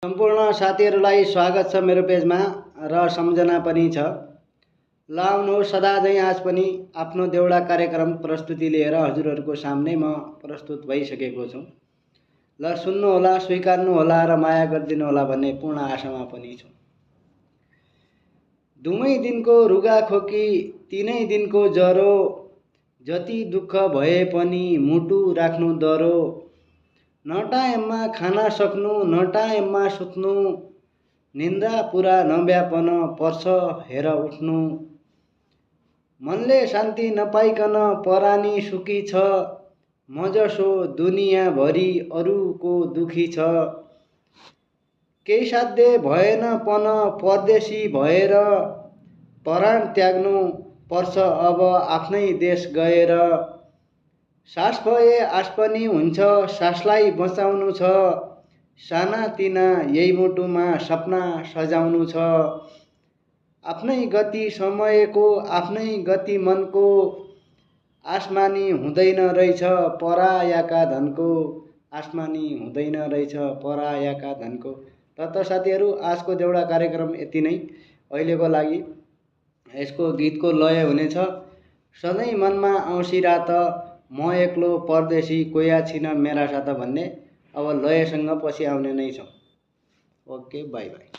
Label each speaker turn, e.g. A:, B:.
A: सम्पूर्ण साथीहरूलाई स्वागत छ मेरो पेजमा र सम्झना पनि छ। ल आउनुहोस्, सदा झैं आज पनि आफ्नो देउडा कार्यक्रम प्रस्तुति लिएर हजुरहरूको सामने म प्रस्तुत भइसकेको छु। ल सुन्नु होला, स्वीकार्नु होला र माया गरिदिनु होला भन्ने पूर्ण आशामा पनि छु। दुवै दिनको रुगा खोकी, तीनै दिनको ज्वरो, जति दुःख भए पनि मुटु राख्नु डरो। न टाइममा खाना सक्नु, न टाइममा सुत्नु, निन्द्रा पुरा नभ्यापन पर्छ हेर उठ्नु। मनले शान्ति नपाइकन परानी सुखी छ, म जसो दुनियाँभरि अरूको दुखी छ। केही साध्य भएन पन परदेशी भएर, प्राण त्याग्नु पर्छ अब आफ्नै देश गएर। सास भए आस पनि हुन्छ, सासलाई बचाउनु छ, सानातिना यही मुटुमा सपना सजाउनु छ। आफ्नै गति समयको, आफ्नै गति मनको, आसमानी हुँदैन रहेछ परायाका धनको, आसमानी हुँदैन रहेछ परायाका धनको। त साथीहरू, आजको देउडा कार्यक्रम यति नै अहिलेको लागि। यसको गीतको लय हुनेछ, सधैँ मनमा आउँसी रात, म एक्लो परदेशी कोही छिन मेरा साथ भन्ने। अब लयसँग पछि आउने नै छ। Okay, by by.